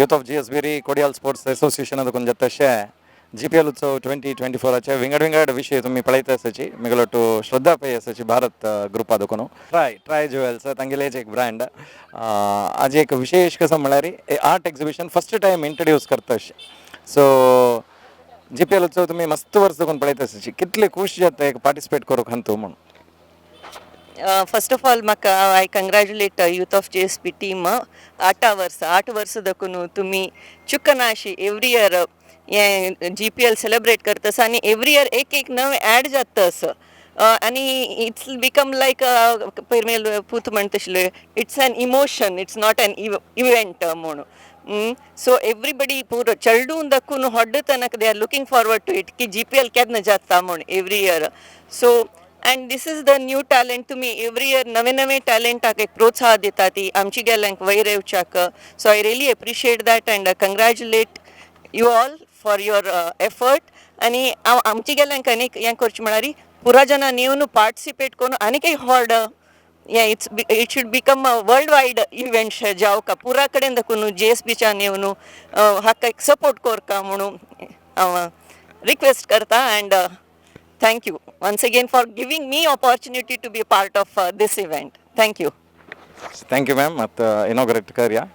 Youth of GSB री Kodiyal sports association ಅದಕ್ಕೊಂದು ಜೊತೆ ಜಿ पी एल उत्सव 2024 विंगड विंगड विषय तुम्ही पळयत आसाची मिगलोटू श्रद्धा पै आसाची भारत ग्रुप देखून ट्राय ट्राय ज्युएल्स तांगेलेच एक ब्रँड आज एक विशेष कसं म्हळ्यार art exhibition first time introduce करता अशें. सो जी पी एल उत्सव तुम्ही मस्त वर्स देखून पळयत आसाची कितले खुश जाता एक पार्टिसिपेट करूंक हांतू म्हणून. ಫಸ್ಟ್ ಆಫ್ ಆಲ್ म्हाका I congratulate youth of GSB team. 8 वर्स 8 वर्स देखून तुमी चुकनाशी एवरी इयर हें जीपीएल सेलिब्रेट करता आसा आनी एवरी इयर एक एक नवें एड जाता आसा आनी it's become लायक पयर पूत म्हणटा आशिल्ले it's an emotion, it's not an event म्हणून. सो एवरीबडी पुरो चेडूं दाखून होड्ड तनक they are looking forward to it की जीपीएल केन्ना जाता म्हूण every year. So and this is the new talent, तुमी एवरी इयर नवे नवे टॅलेंटाक एक प्रोत्साह दिता ती आमची गेल्यांक वयर येवच्याक. So I really appreciate that and congratulate you all for your effort. आनी हांव आमची गेल्यांक आनीक हें करचें म्हळ्यार पुरा जाणां येवन पार्टिसिपेट करून आनीक एक व्हड हें it should become a world wide event जावका पुरा कडेन देखून जी एस बीच्यान येवन हाका एक सपोर्ट करका म्हणून हांव रिक्वेस्ट करता. And thank you once again for giving me opportunity to be part of this event. Thank you. Thank you ma'am. ಮತ್ತು ಇನಾಗ್ರೇಟ್ करया.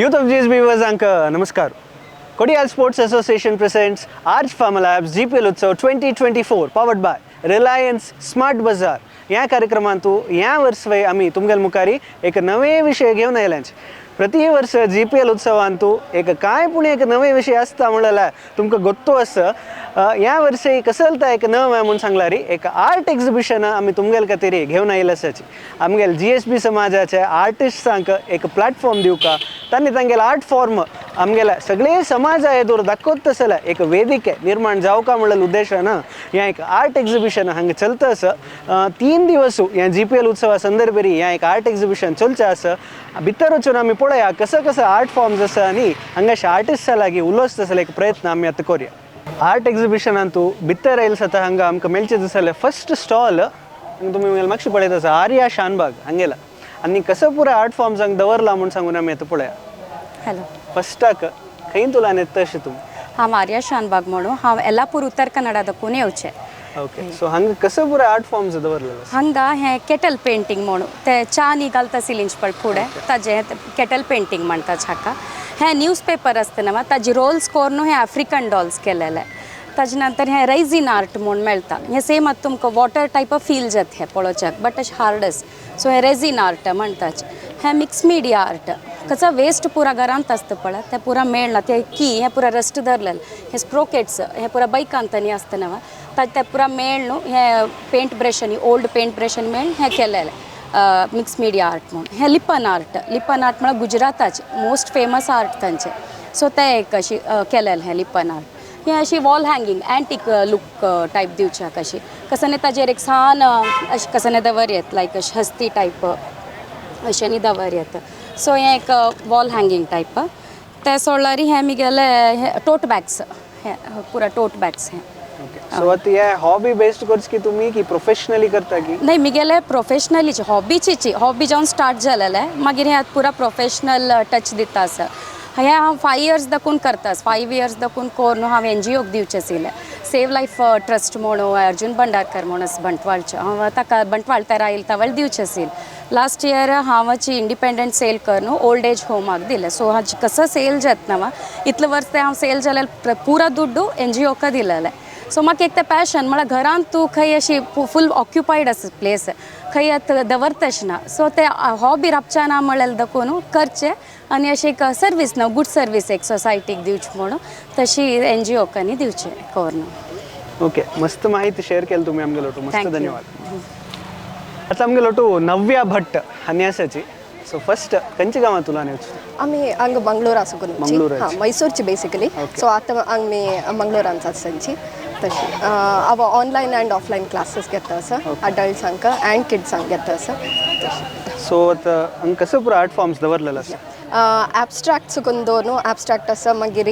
ಯೂತ್ ಆಫ್ GSB viewers ನಮಸ್ಕಾರ. Kodial sports association presents Arch pharma labs GPL Utsav 2024 powered by Reliance smart Bazaar. ह्या कार्यक्रमांतू ह्या वर्सवय आमी तुमगेल मुखारी एक नवे विशय घेवन आयल्यांचे. प्रति वर्स जीपीएल उत्सवांतू एक काय पूण एक नवे विशय आसता म्हणल्यार तुमकां गोत्तो आसा. ह्या वर्सी कसलता एक नवें म्हूण सांगला री एक आर्ट एक्झिबिशन आमी तुमगेल खातीर घेवन आयिल्लें आसाची. आमगेल जीएसबी समाजाचे आर्टिस्टांक एक प्लॅटफॉर्म दिवका, तांणी तांगेले आर्ट फॉर्म आमगेल्या सगळे समाजा एदूर दाखोवत तसल्या एक वेदिके निर्माण जावका म्हणलें उद्देशान ह्या एक आर्ट एक्झिबिशन हांगा चलता आसा. 3 दिवस ह्या जीपीएल उत्सवा संदर्भेरी ह्या एक आर्ट एक्झिबिशन चलचें आसा. भितर वचून आमी पळया कसं कसं आर्ट फॉर्म्स आसा आनी हांगाच्या आर्टिस्टा लागीं उलोवचो तसलो एक प्रयत्न आमी आतां करुया. आर्ट एक्झिबिशनांतू भितर आयले सता हांगा आमकां मेळचें जाल्यार फर्स्ट स्टॉल हांगा तुमी मातशें पळयत आसा आर्या शानबाग हांगेला आनी कसं पुराय आर्ट फॉर्म्स हांगा दवरला म्हूण सांगून आमी आतां पळया. हॅलो. फस्टाक खंय तुला येता अशें तूं? हांव आर्या शानबाग म्हणून हांव येल्लापूर उत्तर कन्नडा दाखून येवचें. ओके, सो हांगा कसं पुराय आर्ट फॉर्म्स दवरलेले? हांगा हें केटल पेंटींग म्हणून ते च्या न्ही घालता सिलिंज पळ फुडें ताजें केटल पेंटींग म्हणटा हाका. हें न्यूज पेपर आसता न्हू ताजी रोल्स करून हें आफ्रिकन डॉल्स केलेले. ताजे नंतर हें रैझीन आर्ट म्हूण मेळटा. हें सेम आतां तुमकां वॉटर टायप ऑफ फील जाता हें पळोवच्याक बट अशें हार्ड आसा. सो हें रेझीन आर्ट म्हणटाच. हें मिक्स मिडिया आर्ट कसो वेस्ट पुरा घरांत आसता पळय तें पुरा मेळना ते की हें पुरा रस्ट धरलेलें. हें स्प्रोकेट्स हें पुरा बायकांतांनी आसता न्हू ताजें तें पुरा मेळ न्हू हें पेंट ब्रशांनी ओल्ड पेंट ब्रशांनी मेळ हें केलेलें मिक्स मिडिया आर्ट म्हणून. हें लिपन आर्ट. लिपन आर्ट म्हळ्यार गुजराताचें मोस्ट फेमस आर्ट तांचें. सो तें एक अशी केलेलें हें लिपन आर्ट. हें अशी wall hanging antique look type दिवच्याक अशी कसं न्ही ताजेर एक सान अशें कसं न्ही दवर येत लायक अशें हस्ती टायप अशें न्ही दवर येता. सो हें एक वॉल हँगींग टायप. तें सोडल्यार हें मिगेलें हें टोट बॅग्स, हें पुरा टोट बॅग्स हें. ओके, सो आतां हे हॉबी बेस्ड करच की तुमी की प्रोफेशनली करता की? नाही मिगेले प्रोफेशनलीची हॉबीचीची हॉबी जावन स्टार्ट जालेलें मागीर हें आतां पुरा प्रोफेशनल टच दिता आसा. हें हांव 5 इयर्स दाखून करतास, 5 इयर्स दाखून कोरून हांव एनजीओक दिवचें आशिल्लें. सेव लायफ ट्रस्ट म्हणून अर्जुन भंडारकर म्हणून आसा बंटवाळचो, हांव ताका बंटवाळ तेरायल तवळ दिवचें आशिल्लें. लास्ट इयर हांवाची इंडिपेंडंट सेल करून ओल्ड एज होमाक दिलें. सो हाजी कसो सेल जाता वा इतले वर्स ते हांव सेल जाल्यार पुरा दुड्डू एनजीओका दिलेलें. सो म्हाका एक तें पॅशन म्हळ्यार घरांत तूं खंय अशी फूल ऑक्युपायड आसा प्लेस, खंय आतां दवरतश ना. सो ते हॉबी राबच्या ना म्हळ्यार दाखोवन करचें आनी अशें एक सर्वीस ना, गूड सर्वीस एक सोसायटीक दिवची म्हणून तशी एनजीओकांनी दिवचें करून. ओके, मस्त माहिती शेअर केली तुम्ही आमगेलोटू, मस्त Thank you. धन्यवाद. आता आमगेलोटू नव्या भट्ट हन्यासाची. सो फस्ट खंयच्या गांवात तुला न्यूज? आमी हांगा मंगळूर आसून. मंगळूराची. हां, मैसूरची बेसिकली. सो आतां आमी मंगळूरांत आसांची. तशी हांव ऑनलायन अँड ऑफलायन क्लासीस घेता आसा, अडल्ट्सांक अँड किड्सांक घेता आसा तशी. सो आता हांगा कसं पुरो आर्ट फॉर्म्स दवरलेलो आसा? ॲबस्ट्रॅक्ट सुकून दोन ॲबस्ट्रॅक्ट आसा, मागीर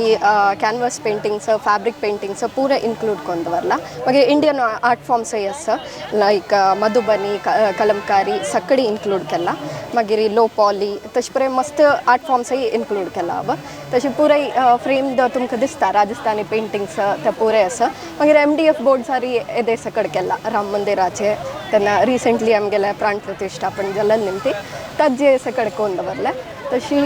कॅनवस पेंटिंग्स, फॅब्रिक पेंटिंग्स पुरा इन्क्लूड करून दवरला. मागीर इंडियन आर्ट फॉर्म्सय आसा, लायक मधुबनी, कलमकारी सगळी इन्क्लूड केला. मागीर लो पॉली तशें पुराय मस्त आर्ट फॉर्म्सय इन्क्लूड केला हांव. तशें पुराय फ्रेम तुमकां दिसता राजस्थानी पेंटिंग्स ते पुराय आसा. मागीर MDF बोर्ड्सारी येदे सकड केला राम मंदिराचे, तेन्ना रिसेंटली आमगेले प्राण प्रतिष्ठापन जाल्ले निमती ताजे सकड कोन दवरले. तशी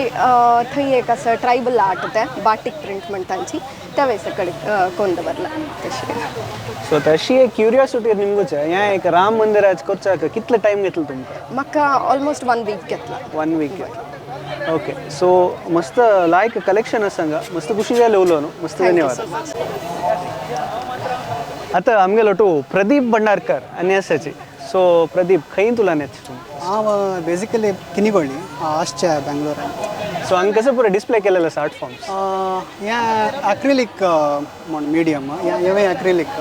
थंय एक आसा ट्रायबल आर्ट, तें बाटीक प्रिंट म्हण तांची, तेवूय सकड कोन दवरला तशी. सो तशी एक क्युरियोसिटी निमगोच, ह्या एक राम मंदिराच करच्याक कितले टायम घेतलो तुमकां? म्हाका ऑलमोस्ट 1 वीक घेतला. 1 वीक घेतला. ओके, सो मस्त लायक कलेक्शन आसा हांगा, मस्त खुशी जाली उलोवन, मस्त धन्यवाद. आता आमगेलोटू प्रदीप भंडारकर आनी आसाची. सो प्रदीप, खंय तुला नेच तूं? हांव बेसिकली किनिगोळ्ळी, आसच्या बेंगलोरान. सो हांगा कसं पुरो डिस्प्ले केलेलो आसा आर्ट फॉर्म्स? हें अक्रिलीक म्हण मिडियम, हें अक्रिलीक,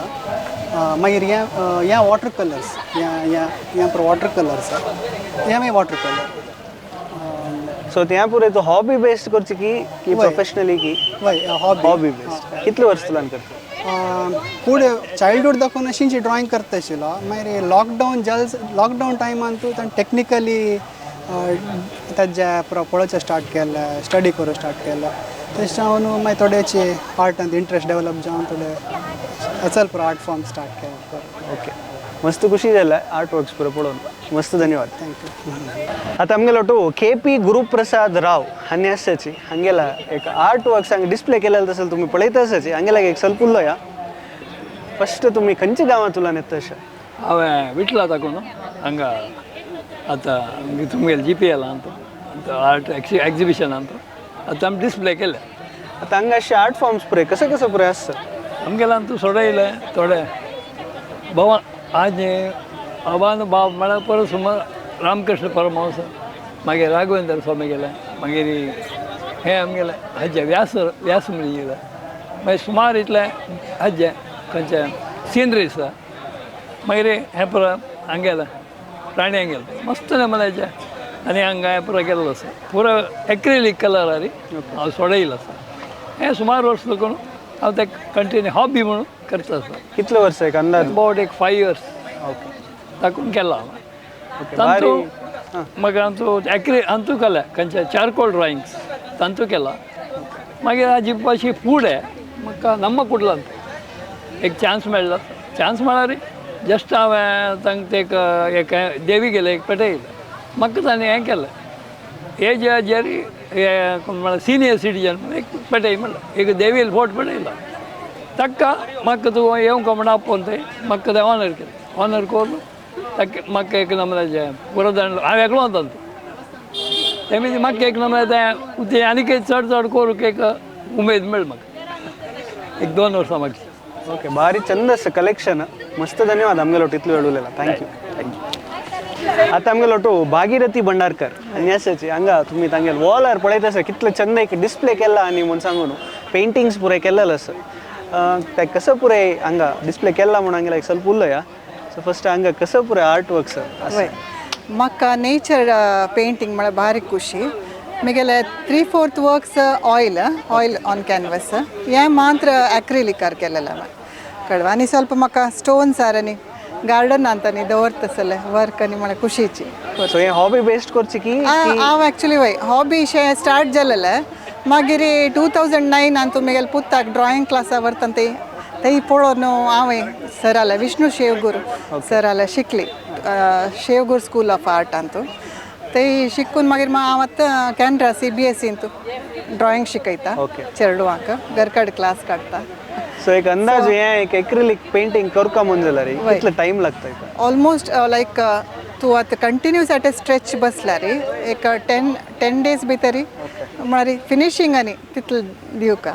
मागीर हें हें वॉटर कलर्स, हें हें हें पुरो वॉटर कलर्स, हें मागीर वॉटर कलर. सो त्या पुरो तो हॉबी बेस्ड करची की की प्रोफेशनली की? वय, हॉबी. Hobby based. कितले वर्स तुला करता? फुडें चायल्डहूड दाखोवन अशींची ड्रॉइंग करता आशिल्लो. मागीर लॉकडावन जाल, लॉकडावन टायमान तूं ताणें टेक्निकली ताजे पळोवचें स्टार्ट केलें, स्टडी करूंक स्टार्ट केलें. तशें जावन मागीर थोडेचे आर्टांत इंट्रस्ट डेवलप जावन थोडे अचल पुरो आर्ट फॉर्म स्टार्ट केलें. ओके, मस्त खुशी जालें आर्ट वर्क्स पुरो पळोवन, मस्त धन्यवाद. Thank you. आता आमगेलो के पी गुरुप्रसाद राव हांणी आसाची. हांगेला एक आर्ट वर्क्स हांगा डिस्प्ले केलेलो तसो तुमी पळयता आसाची. हांगेला एक ಸ್ವಲ್ಪ उलोया. फस्ट तुमी खंयच्या गांवांत तुला येता अशें? हांवें विटला दाखोवन हांगा आतां तुमगेले GPL अंत आर्ट एक्झिबिशन अंत आतां आमी डिस्प्ले केले. आतां हांगा अशे आर्ट फॉर्म्स पुराय कसं कसं पुराय आसता? आमगेले अंतू सोडयले थोडे बाबा आज अबान बाब म्हळ्यार परत सुमार रामकृष्ण परमहंस, मागीर राघवेंद्र स्वामी गेले, मागीर हे आमगेले हाजे व्यास व्यास मुनी गेले, मागीर सुमार इतले हाजे खंयचे सिनरीज, मागीर हें पुरो हांगेले प्राणी हांगेले मस्त म्हणायचे. आनी हांगा हें पुरो केल्लो आसा पुरो एक्रिलीक कलर आरी हांव सोडयलो आसा. हें सुमार वर्स लागून हांव ते कंटिन्यू हॉबी म्हणून करता आसा. कितले वर्स एक अंदाज? अबावट एक 5 इयर्स. ओके. ताकून केला हांवें. तांतू मागीर आमचो एक्री अंतू केल्या खंयचे चारकोल ड्रॉइंग्स तांतू केला. मागीर हाजी अशी फुडें म्हाका नम्म कुडलांत एक चान्स मेळ्ळो. चान्स म्हळ्यार जस्ट हांवें तांकां एक एक देवी गेले एक पेटयलें, म्हाका ताणें हें केलें एज जेरी म्हळ्यार सिनियर सिटीजन एक पेटय म्हणलें, एक देवील फोट पेटयलो ताका म्हाका तूं येवंक म्हण आपोवन थंय म्हाका तें ऑनर केलें. ऑनर करून ताका म्हाका एक नंबराचें पुरोदान हांव एकलो वता तेमी म्हाका एक नंबर तें तें आनीक चड चड करूंक एक उमेद मेळ म्हाका एक 2 वर्सां मागीर. ओके, भारी चंद आसा कलेक्शन, मस्त धन्यवाद आमगेलोटू इतलो वेळ उलयला. Thank you. Thank you. आतां आमगेलोटू भागीरथी भंडारकर आनी आसाची. हांगा तुमी तांगेल वॉलार पळयता आसा कितले चंद एक डिस्प्ले केला आनी म्हूण सांगू न्हू पेंटिंग्स पुराय केलेलो आसा. ते कसं पुराय हांगा डिस्प्ले केला म्हूण हांगेला एक ಸ್ವಲ್ಪ उलोया. सो फस्ट हांगा कसं पुराय आर्ट वर्क्स आसा? म्हाका नेचर पेंटींग म्हळ्यार भारी खुशी. मिगेले 3/4 works oil oil on canvas, हें मात्र अक्रिलिकार केलेलें हांवें कळवा. आनी ಸ್ವಲ್ಪ म्हाका स्टोन्स आर आनी गार्डन आनी दवरता वर्क आनी म्हळ्यार खुशीची. सो हें हॉबी बेस्ड करची की? हांव एक्चुली वय हॉबी शें स्टार्ट जालेलें, मागीर 2009 अंतू मुगेले पुताक ड्रॉइंग क्लासा व्हरता ते पळोवन हांवें सराले विष्णू शेवगुर सराले शिकली शेवगुर स्कूल ऑफ आर्ट अंतू ते शिकून मागीर हांव आतां कॅनरा CBSE drawing शिकयता चेडवांक घरकड क्लास काडटा. सो एक अंदाज हे एक एक्रिलिक पेंटिंग करका म्हूण जाल्यार कितलो टायम लागता? ऑलमोस्ट लायक तूं आतां कंटिन्यूस एट ए स्ट्रेच बसल्यार एक 10 डेज भितरी म्हळ्यार फिनिशींग आनी तितले दिवका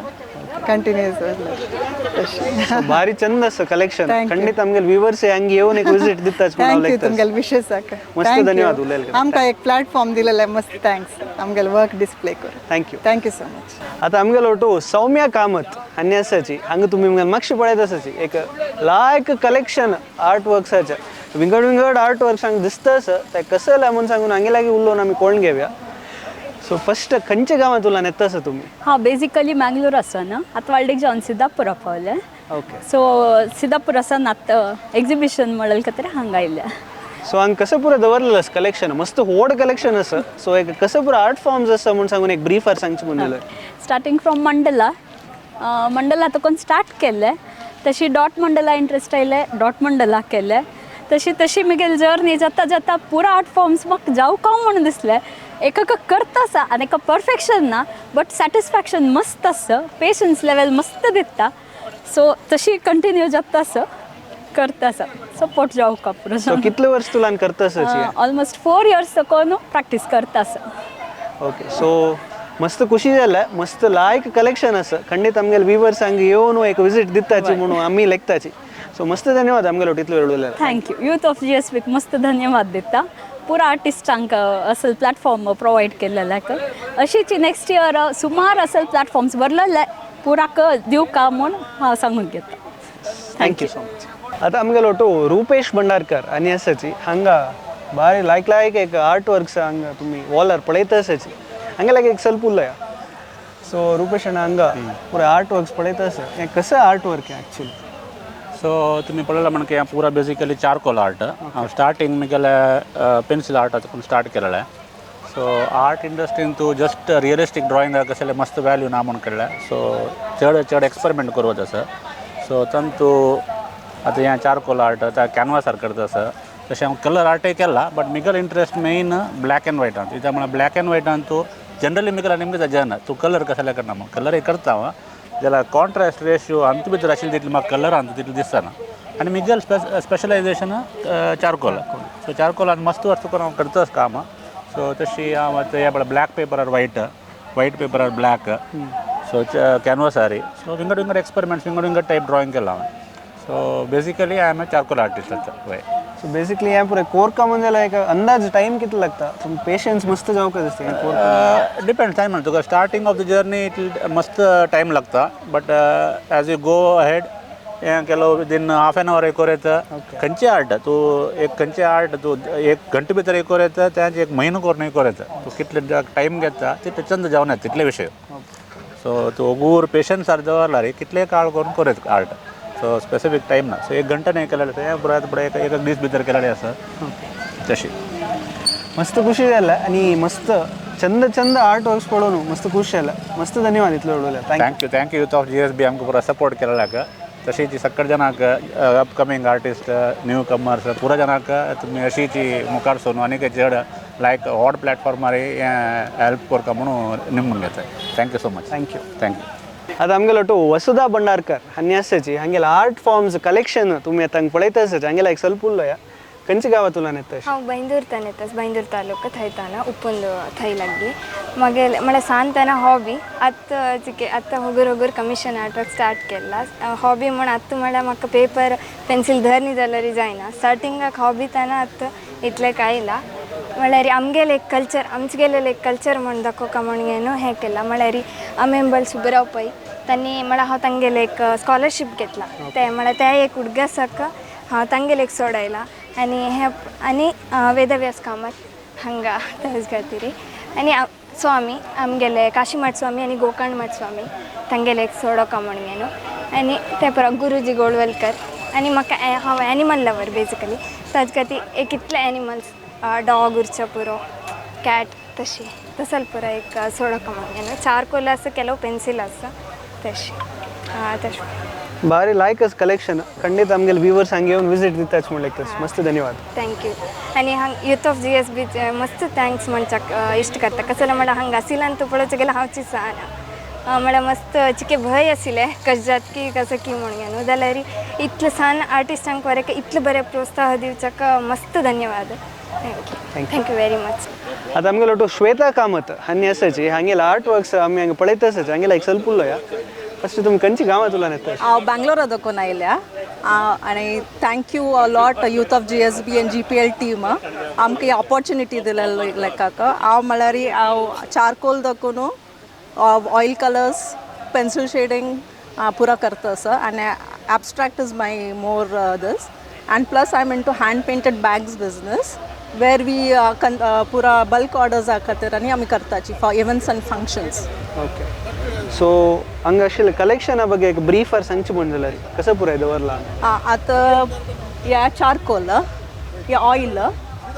कंटिन्यूस बसल्यार. भारी चंद आसा कलेक्शन. खंडित आमगेले व्यूवर्स हांगा येवन एक विजिट दिताच म्हूण हांव thank you तुमगेले विशेसाक. मस्त धन्यवाद उलयले. आमकां एक प्लॅटफॉर्म दिलेले मस्त thanks आमगेले वर्क डिस्प्ले करून. Thank you. Thank you so much. आतां आमगेलो ओटो सौम्या कामत हांणी आसाची हांगा तुमी आमगेले मातशें पळयत आसाची एक लायक कलेक्शन आर्ट वर्क्साचे विंगड विंगड आर्ट वर्क्स हांगा दिसता आसा ते कशें जालें म्हूण सांगून हांगे लागीं उलोवन आमी कोण घेवया. सो फस्ट खंयच्या गांवांत उलान येता आसा तुमी? हां, बेसिकली मँगलोर आसा ना आतां वाल्डेक जावन सिद्दापूरा पावले. ओके. सो सिद्दापूर आसा आतां एक्झिबिशन म्हणल खातीर हांगा आयल्या. सो हांगा कसं पुरा दवरलेलं आसा कलेक्शन मस्त व्हड कलेक्शन आसा. सो एक कसं पुरा आर्ट फॉर्म्स आसा म्हूण सांगून एक ब्रीफार सांगचें म्हूण जाल्यार. स्टार्टिंग फ्रॉम मंडला, मंडला तकून स्टार्ट केल्लें तशी डॉट मंडला इंट्रस्ट आयले डॉट मंडला केलें तशी तशी मुगेली जर्नी जाता जाता पुरा आर्ट फॉर्म्स म्हाका जावं काय म्हूण दिसलें. एक करता आसा आनी एका परफेक्शन ना बट सॅटिस्फॅक्शन मस्त आसा, पेशन्स लेवल मस्त दिता. सो तशी कंटिन्यू जाता आसा करता आसा सपोर्ट जावं का पुरो. सो कितले वर्स तुलान करता आसा? ऑलमोस्ट 4 इयर्स साकून प्रॅक्टीस करता आसा. ओके. सो मस्त खुशी जाल्या, मस्त लायक कलेक्शन आसा. खंडीत आमगेले व्यूवर्स हांगा येवन एक विजीट दिताची म्हणून आमी लेखताची. सो मस्त धन्यवाद आमगेलो तितलो वेळ उलयला. Thank you. Youth of GSB मस्त धन्यवाद दिता पुरा आर्टिस्टांक असल प्लॅटफॉर्म प्रोवायड केलेल्याक. अशीच नेक्स्ट इयर सुमार असल प्लॅटफॉर्म्स भरलेले पुराक दिवका म्हूण हांव सांगून घेता. Thank you so much. आतां आमगेलो ओटो रुपेश भंडारकर आनी आसाची हांगा भारी लायक लायक एक आर्ट वर्क्स हांगा तुमी वॉलार पळयता आसाची हांगा लायक एक सल्प उलया. सो रुपेश अण्णा हांगा पुरा आर्ट वर्क्स पळयता आसा हें कसं आर्ट वर्क हें एक्चुअली? सो तुमी पळयलां म्हण की पुरा बेसिकली चारकोल आर्ट. हांव स्टार्टिंग मुगेले पेन्सिल आर्ट आतां स्टार्ट केलेलें. सो आर्ट इंडस्ट्रीन तूं जस्ट रियलिस्टीक ड्रॉइंगाक कसले मस्त वॅल्यू ना म्हूण कळ्ळें. सो चड चड एक्सपेरिमेंट करत आसा. सो तातूंत आतां हें चारकोल आर्ट आतां कॅनवासार करता आसा. तशें हांव कलर आर्टय केला बट मुगेलो इंट्रस्ट मेन ब्लॅक एंड व्हायटान. कित्याक म्हळ्यार ब्लॅक एंड व्हायटान तूं जनरली मुगेलो नेमकें जायना तूं कलर कसले करना म्हूण. कलरय करता हांव जाल्यार कॉन्ट्रास्ट रेशियो आमचे भितर आशिल्ले तितले म्हाका कलरान तितलें दिसना. आनी मुगेल स्पेशलायजेशन चारकोल. सो चारकोलान मस्त वस्तू करून हांव करताच काम. सो तशी हांव आतां हे पळय ब्लॅक पेपरार व्हायट, व्हायट पेपरार ब्लॅक, सो कॅनवासार. सो विंगड विंगड एक्सपेरिमेंट्स विंगड विंगड टायप ड्रॉइंग केलां हांवें. So basically I am a charcoal artist आतां. वय. सो बेसिकली हें पुरें कोरका म्हण जाल्यार एक अंदाज टायम कितलो लागता? तुमी पेशन्स मस्त जावंक दिसता हें कोरका. डिपेंड्स टायम म्हणटा तुका starting of the journey it मस्त टायम लागता but as you go ahead हें केलो विदीन हाफ एन our एक कोर येता. खंयचें आर्ट तूं एक खंयचें आर्ट तूं एक घंटे भितर एक कोर येता तें एक म्हयनो करून एक कोर येता. तूं कितले टायम घेता तितले चंद जावन येता तितले विशय. सो तूं ओगूर पेशन्सार दवरला रे कितले काळ करून कोर येता आर्ट. सो स्पेसिफीक टायम ना. सो एक घंटा नाही केलें तें पुराय फुडें एक एक दीस भितर केलेलें आसा तशी. मस्त खुशी जाल्या आनी मस्त चंद चंद आर्ट वर्क्स पळोवन मस्त खुश जाल्या. मस्त धन्यवाद इतलो उलयल्या. Thank you. Thank you youth of GSB आमकां पुरो सपोर्ट केलेल्याक. तशीच सक्कड जणांक अपकमींग आर्टिस्ट न्यू कमर्स पुरा जणांक तुमी अशीच मुखार सरून आनीक चड लायक व्हड प्लॅटफॉर्मार हेल्प करता म्हणून निमून घेता. Thank you so much. Thank you. Thank you. आतां आमगेलो टो वसुधा भंडारकर हांणी आसाची हांगेले आर्ट फॉर्म्स कलेक्शन तुमी आतां पळयता आसाची हांगेला एक ಸ್ವಲ್ಪ उलया. खंयच्या गांवांतल्यान येता? हांव बैंदूर येता, बैंदूर तालुका थंयताना उಪ್ಪंद थंय लागीं. मागीर म्हळ्यार सानतना हॉबी आतां चिके आतां होगूर होगूर कमिशन आर्ट वर्क स्टार्ट केला. हॉबी म्हूण आतां म्हळ्यार म्हाका पेपर पेन्सील धरनी जाल्यार जायना. स्टार्टिंगाक हॉबी ताना आतां इतलें कायला म्हळ्यार आमगेले एक कल्चर आमचे गेलेले एक कल्चर म्हूण दाखोवका म्हूण न्हू हें केलां. म्हळ्यार आमेंबल सुब्राव पै तांणी म्हळ्यार हांव तांगेले एक स्कॉलरशीप घेतला ते म्हळ्यार ते एक उडगासाक हांव तांगेले एक सोडयला. आनी हे आनी वेदव्यास कामत हांगा तेज खातीर आनी स्वामी आमगेले काशीमठ स्वामी आनी गोकर्ण मठ स्वामी तांगेले एक सोडोका म्हूण न्हू. आनी ते परत गुरुजी गोळवलकर आनी म्हाका हांव एनिमल लवर बेजिकली ताजे खातीर एक इतले एनिमल्स डॉग उरचे पुरो कॅट तशी. तसल पुरा एक सोडो कमांग चारकोल आसा ಕೆಲವು ಪೆನ್ಸಿಲ್ ಆಸ ತಶ್ ತಶ್ ಭಾರಿ ಲೈಕ್ ಕಲೆಕ್ಷನ್ ಖಂಡಿತ ನಮಗೆ ವ್ಯೂವರ್ಸ್ ಹಂಗೆ ಒಂದು ವಿಸಿಟ್ ದಿತ್ತಾಚ್ ಮಾಡ್ಲಿಕ್ಕೆ ಮಸ್ತ್ ಧನ್ಯವಾದ. Thank you. ಆನಿ ಹಂಗೆ youth of G S B ಮಸ್ತ್ thanks म्हणच्याक इश्ट करता कसं म्हळ्यार हांगा आशिल्ल्यान तूं पळोवचें गेल्यार हांव चिसान म्हळ्यार मस्त चिके भंय आशिल्लें कशें जात की कसं की म्हणून न्हू जाल्यार इतलें सान आर्टिस्टांक बरें इतलें बरें प्रोत्साह दिवच्याक मस्त धन्यवाद. Thank you, thank you very much. आतां आमगेलो ಒಟ್ಟು ಶ್ವೇತಾ ಕಾಮತ್ ಹನ್ನಿ ಅಸಚಿ ಹಾಗೆಲ್ಲ ಆರ್ಟ್ ವರ್ಕ್ಸ್ आमी हांगा पळयत आसाची हांगेला एक ಸ್ವಲ್ಪ उलोया. ಫಸ್ಟ್ तुमी खंयची गांवांत उलोवन येता? हांव बेंगलोरा दाखोवन आयल्या आनी thank you a lot youth of GSB and GPL team आमकां ही ऑपॉर्च्युनिटी दिल्या लेखाक. हांव म्हळ्यार हांव चारकोल दाखोवन ऑयल कलर्स पेन्सिल शेडींग पुरा करता आसा आनी abstract is my more this and plus I am into hand painted bags business where we पुरा बल्क ऑर्डर्स खातीर आनी आमी करताची for events and functions. Okay, so हांगा आशिल्ले कलेक्शना ಬಗ್ಗೆ एक ब्रीफर सांगची म्हण जाल्यार कसं पुराय दवरला? आतां ह्या चारकोल, ह्या ऑयल,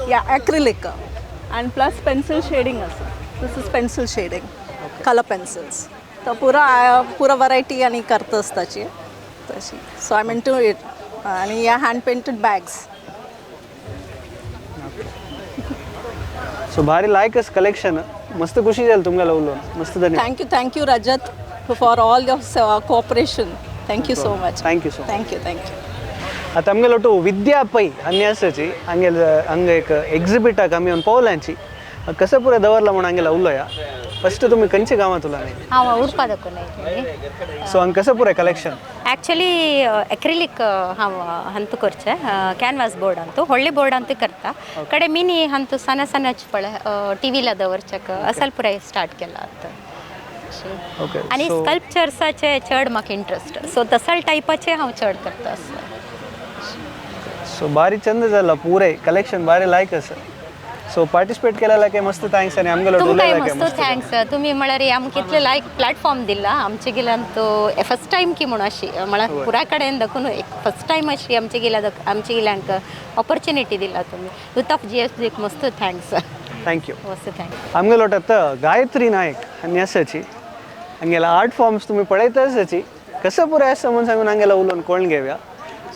ह्या acrylic and plus pencil shading आसा. This is pencil shading, colour pencils. तर पुरा पुरा वरायटी आनी करता आसताची तशी. So I am into it आनी ह्या हँड पेंटेड बॅग्स. सो भारी लायकस कलेक्शन मस्त खुशी जाली तुमकां उलोवन. मस्त धन्यवाद. Thank you, thank you Rajat for all your cooperation. Thank you so much. Thank you so much. Thank you, thank you. आतां आमगेलो ಒಟ್ಟು विद्या पै हन्नी आसाची हांगेल हांगा एक एक्झिबिटाक आमी येवन पळोवल्यांची कसं पुराय दवरला म्हूण हांगेला उलोया. फस्ट तुमी खंयच्या गांवांत उलोवनी? हांव उडपा दाखोवन आयिल्लें. सो हांगा कसं पुराय कलेक्शन? ॲक्च्युली एक्रिलिक हांव हंतु करचें कॅनवास बोर्ड अंतु व्हडले बोर्ड अंतु करता कಡೆ ಮಿನಿ ಹಂತು ಸಣ್ಣ ಸಣ್ಣ ಪಳೆ ಟಿ ವಿಲ दवरच्याक असल पुराय स्टार्ट केला आतां. आनी स्कल्पचर्साचे चड म्हाका इंट्रस्ट सो तसल टायपाचे हांव चड करता. सो भारी चंद जाला पुराय कलेक्शन भारी लायक आसा. सो पार्टिसिपेट केलेला काय मस्त thanks आनी आमगेलो तुमकांय मस्त thanks. तुमी म्हळ्यार आमकां इतलें लायक प्लॅटफॉर्म दिला आमचे गेल्यान तो फर्स्ट टायम की म्हणून अशी म्हळ्यार पुराय कडेन दाखोवन एक फर्स्ट टायम अशी आमचे गेल्या आमचे गेल्यांक ऑपॉर्च्युनिटी दिला तुमी. यूथ ऑफ जी एस बीक मस्त thanks. Thank you, मस्त thanks. आमगेलो आतां गायत्री नायक हन्नी आसाची हांगेला आर्ट फॉर्म्स तुमी पळयत आसाची कसं पुराय आसा म्हणून सांगून हांगेला उलोवन कोण घेवया.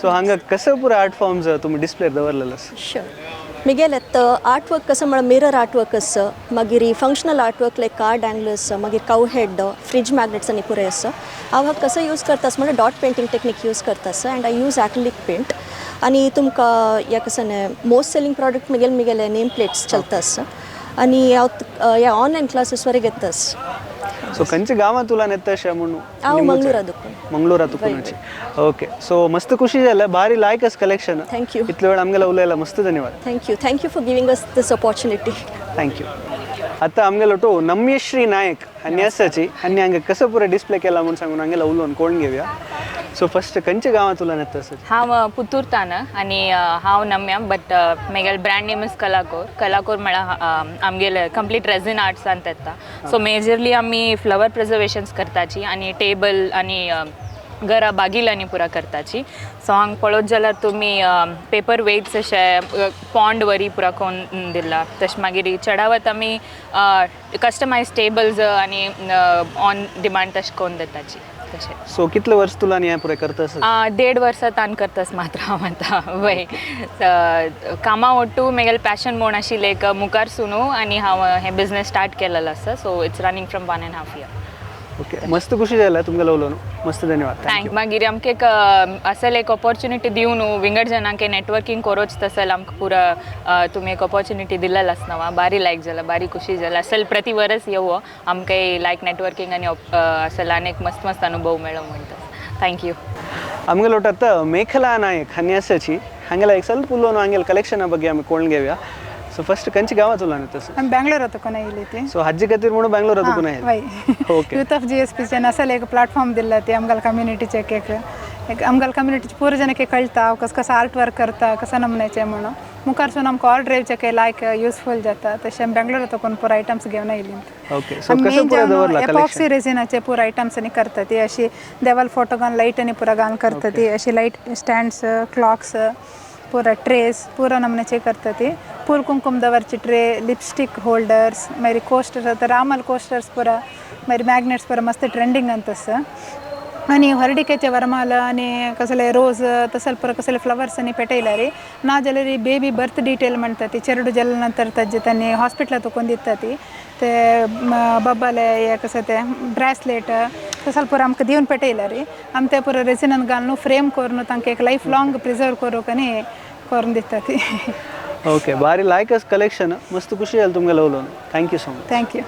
सो हांगा कसं पुराय आर्ट फॉर्म्स तुमी डिस्प्ले दवरलेलो? शुअर. मिगेल आर्ट वर्क कसं म्हळ्यार मिरर आर्ट वर्क आसा, मागीर functional art work like card anglers, मागीर काव हेड, फ्रिज मॅग्नेट्स आनी पुराय आसा. हांव हाका कसं यूज करता म्हळ्यार डॉट पेंटींग टेक्नीक यूज करता आसा and I use acrylic paint. आनी तुमकां ह्या कसं मोस्ट सेलिंग प्रॉडक्ट मिगेल मिगेले नेम प्लेट्स चलता आसा आनी हांव ह्या ऑनलायन क्लासीस वरी घेता आसा. सो खंयच्या गांवांत उलोवन येता अशें म्हणून? हांव मंगळूरा दुकून. मंगळूरा दुकूनाची. ओके, सो मस्त खुशी जालें, भारी लायक आस कलेक्शन. Thank you. इतले वेळ आमगेलो उलयला मस्त धन्यवाद. Thank you, thank you for giving us this opportunity. Thank you. आतां आमगेलो तो नम्यश्री नायक हन्नी आसाची हन्नी हांगा कसं पुराय डिस्प्ले केला म्हणून सांगून हांगेला उलोवन कोण घेवया. सो फस्ट खंयच्या गांवांत उलोवन येता आसा? हांव पुतूर ताना आनी हांव नम्या बट म्हगेलें ब्रँड नेम is कलाकोर. कलाकोर म्हळ्यार आमगेले कंप्लीट रेझिन आर्ट्सांत येता. सो मेजरली आमी फ्लवर प्रिजर्वेशन्स करताची आनी टेबल आनी घरा बागिलांनी पुरा करताची. सो हांगा पळोवत जाल्यार तुमी पेपर वेट्स अशे पॉन्ड वरी पुरा करून दिला. तशें मागीर चडावत आमी कस्टमायज टेबल्स आनी ऑन डिमांड तशें करून दिताची. तशें. सो कितले वर्स तुला हें पुराय करता आसा? 1.5 वर्सां तान करतास मात्र हांव आतां. वय कामा ओट्टू म्हगेलें पॅशन म्हूण आशिल्लें एक मुखार सुनू आनी हांव हें बिजनेस स्टार्ट केलेलो आसा. So it's running from 1.5 year. Okay, मस्त खुशी जालें तुमगेलो उलोवन. मस्त धन्यवाद. Thank. मागीर आमकां एक असल एक ऑपॉर्च्युनिटी दिवन विंगड जणांक नेटवर्किंग करोच तसल आमकां पुरा तुमी एक ऑपॉर्च्युनिटी दिलेल आसना वा बारी लायक जाला, बारी खुशी जाला. असल प्रति वरस येवो आमकां लायक नेटवर्किंग आनी असल आनी एक मस्त मस्त अनुभव मेळो म्हणटा. Thank you. आमगेलो आतां मेखला नायक हन्नी आसाची हांगेला एक ಸ್ವಲ್ಪ उलोवन हांगेल कलेक्शना ಬಗ್ಗೆ आमी कोण घेवया. सो फस्ट कंची गांवांत उलोवन येता? आमी बेंगलोरा तुकून आयिल्ली. सो हाजे खातीर म्हणून बेंगलोरा तुकून आयिल्ली. Okay. Youth of G S पीचे असल एक प्लॅटफॉर्म दिला ती आमगेले कम्युनिटीचे एक आमगेले कम्युनिटीचे पूरा जनಕ್ಕೆ कळटा हांव कसं कसं आर्ट वर्क करता कसं नमुन्याचे म्हणून मुखारसून आमकां ऑर्डर येवचे लायक युजफूल जाता. तशें आमी बेंगलोरा तुकून पुरा आयटम्स घेवन आयिल्ली. ओके, सो कसं पुरा दवरला कलेक्शन? एपॉक्सी रेजिनाचे पुरा आयटम्स आनी करता ती अशी देवाल फोटो घालून लायट आनी पुरा घालून करता ती अशी लायट स्टँड्स, क्लॉक्स पुरा ट्रेस पुरा नमून्याचे करता ती. पूल कुंकुम दवरची ट्रे, लिपस्टिक होल्डर्स, मागीर कोस्टर्स, आतां रामल कोस्टर्स पुरा, मागीर मॅग्नेट्स पुरा मस्त ट्रेंडिंग अंतस. आनी हरडिकेचे वरमाल आनी कसले रोज तसल पुरा कसले फ्लवर्स आनी पेटयलारी. ना जाल्यार बेबी बर्थ डिटेल म्हणटा ती, चेरडू जाल्या नंतर ताजे तांणी हॉस्पिटलात तुकोन दिता ती, ते बब्बाले हे कसं ते ब्रेसलेट तसल पुरा आमकां दिवन पेटयलारी. आमी ते पुरा रेसिनान घालून फ्रेम करून तांकां एक लायफ लाँग प्रिजर्व करूंक आनी करून दिता ती. ओके, भारी लायकस कलेक्शन, मस्त खुशी जाली तुमगेलो उलोवन. Thank you so much. Thank you.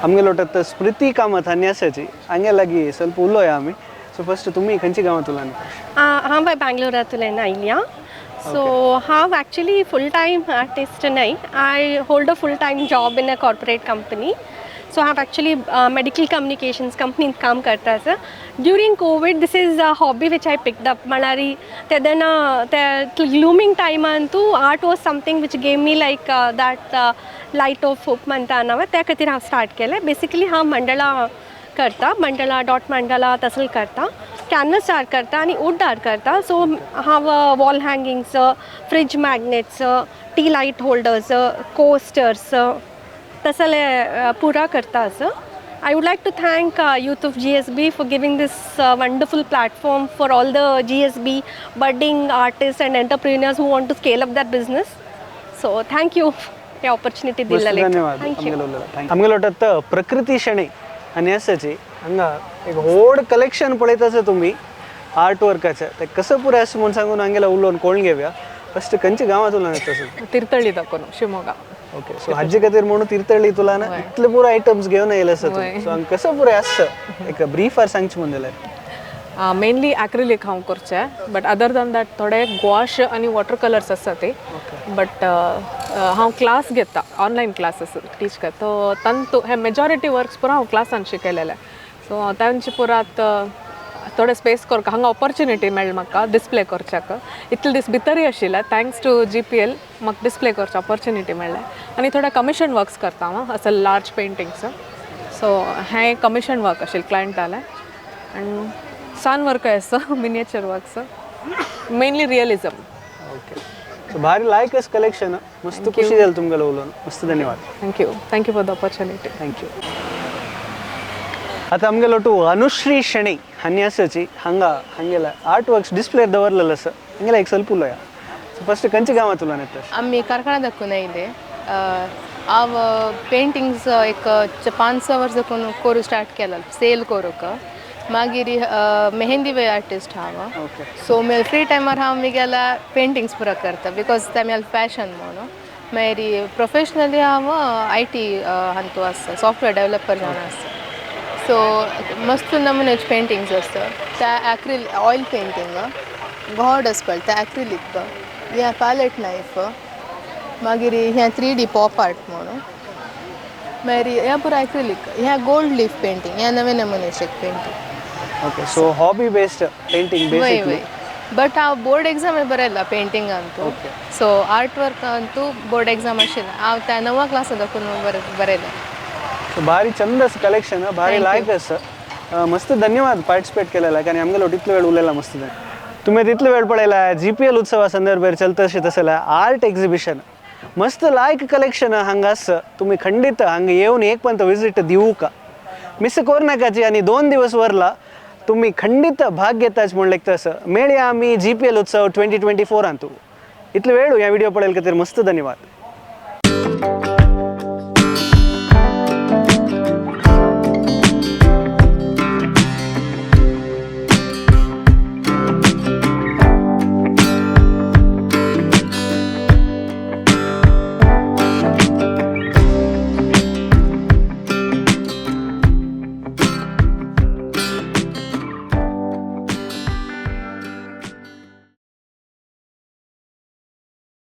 आमगेलो स्मृती कामत हन्यासाची हांगे लागीं ಸ್ವಲ್ಪ उलोया आमी. सो फस्ट तुमी खंयची गांवांत उलयना? हांव बँगलोरांतल्यान आयल्या. सो हांव एक्चुली फूल टायम आर्टिस्ट न्हय, I hold a full time job in a corporate company. So हांव एक्चुली मेडिकल कम्युनिकेशन्स कंपनीत काम करता आसा. During Covid this is a hobby which I picked up. म्हळ्यार तेदना ते ग्लुमींग टायमान तूं art was something which gave me like that light of hope म्हणटा न्हय, त्या खातीर हांव स्टार्ट केलें. बेसिकली हांव मंडळा करता, मंडळा डॉट मंडळा तसले करता, कॅनवस आर्ट करता आनी वूड आर्ट करता. सो हांव wall hangings, fridge magnets, tea light holders, coasters तसले पुरा करता आसा. I would like to thank Youth of GSB for giving this wonderful platform for all the GSB budding artists and entrepreneurs who want to scale up their business. So thank you hey opportunity दिल्लले. धन्यवाद. Thank you. आमगेलो प्रकृती शणै हन्यासाची हांगा एक व्हड collection पळयता आसा तुमी art वर्काचें, तें कसं पुराय आसा म्हूण सांगून हांगेला उलोवन कोण घेवया. फस्ट खंयच्या गांवांत उलोवन येता आसा? तीर्थळ्ळी दाखोवन, शिवमोगा. ओके, सो हाजे खातीर म्हणून तीर्थळ्ळी तुला इतले पुरो आयटम्स घेवन येयले आसा तूं. सो हांगा कसं पुराय आसता एक ब्रीफार सांगचें म्हूण जाल्यार? मेनली एक्रिलिक हांव करचें, बट अदर दॅन that थोडे ग्वॉश आनी वॉटर कलर्स आसा ते. बट हांव क्लास घेता, ऑनलायन क्लासीस टीच करता. सो तांतू हे मेजॉरिटी वर्क्स पुरा हांव क्लासान शिकयलेले. सो तांचे पुरा आतां थोडे स्पेस करता, हांगा ऑपॉर्च्युनिटी मेळ्ळी म्हाका डिस्प्ले करच्याक. इतले दीस भितरय आशिल्ले, thanks to GPL म्हाका डिस्प्ले करचे ऑपॉर्च्युनिटी मेळ्ळें. आनी थोडे कमिशन वर्क्स करता हांव, असं लार्ज पेंटिंग्स. सो हें कमिशन वर्क आशिल्लें क्लायंटालें. आनी सान वर्क आसा, miniature works, mainly realism. Okay, so भारी लायकस कलेक्शन, मस्त खुशी जाली तुमगेलो उलोवन. मस्त धन्यवाद. Thank you, thank you for the opportunity. Thank you. आतां आमगेलो टू अनुश्री शणै हन्यासाची हांगा हांगेला आर्ट वर्क्स डिस्प्ले दवरलेलो आसा, हांगेला एक ಸ್ವಲ್ಪ उलोया. सो फस्ट खंयच्या गांवांत उलोवन येता? आमी कारखाना दाखोवन आयले. हांव पेंटिंग्स एक 5-6 वर्सां दाखोवन करूं स्टार्ट केला, सेल करूंक. मागीर मेहंदी वे आर्टिस्ट हांव. सो म्हजे फ्री टायमार हांव म्हगेल्या पेंटिंग्स पुरा करता, because ते म्हगेलें पॅशन म्हणून. मागीर प्रोफेशनली हांव IT हातूंत आसा, सॉफ्टवेअर डेवलपर जावन आसा. सो मस्त नमुन्याचे पेंटिंग्स आसता, त्या एक्रिल ऑयल पेंटींग, गॉड आसता ते एक्रिलीक, हें पॅलेट नायफ, मागीर हें 3D pop art म्हणून, मागीर हें पुरा एक्रिलीक, हें गोल्ड लीफ पेंटींग, हें नवे नमुन्याचें एक painting. Okay, so hobby based painting basically. But हांव बोर्ड एग्जाम बरयला पेंटिंगांतू. So art work Antu board exam आशिल्लें, हांव त्या 9 क्लासा दाखोवन बरयलें. सो भारी चंद आसा कलेक्शन, भारी लायक आसा. मस्त धन्यवाद पार्टिसिपेट केलेला आनी आमगेलो तितलो वेळ उलयला. मस्त तुमी तितलो वेळ पळयला GPL उत्सवा संदर्भार चलता अशें तसलें आर्ट एक्झिबिशन, मस्त लायक कलेक्शन हांगा आसा. तुमी खंडीत हांगा येवन एक पंत विजीट दिवूका, मिस करू नाकाची. आनी 2 दिवस वरला तुम्ही खंडीत भाग घेताच म्हूण लेखता आसा. मेळया आमी GPL उत्सव 2024 अंतू. इतलो वेळ ह्या व्हिडिओ पळयले खातीर मस्त धन्यवाद.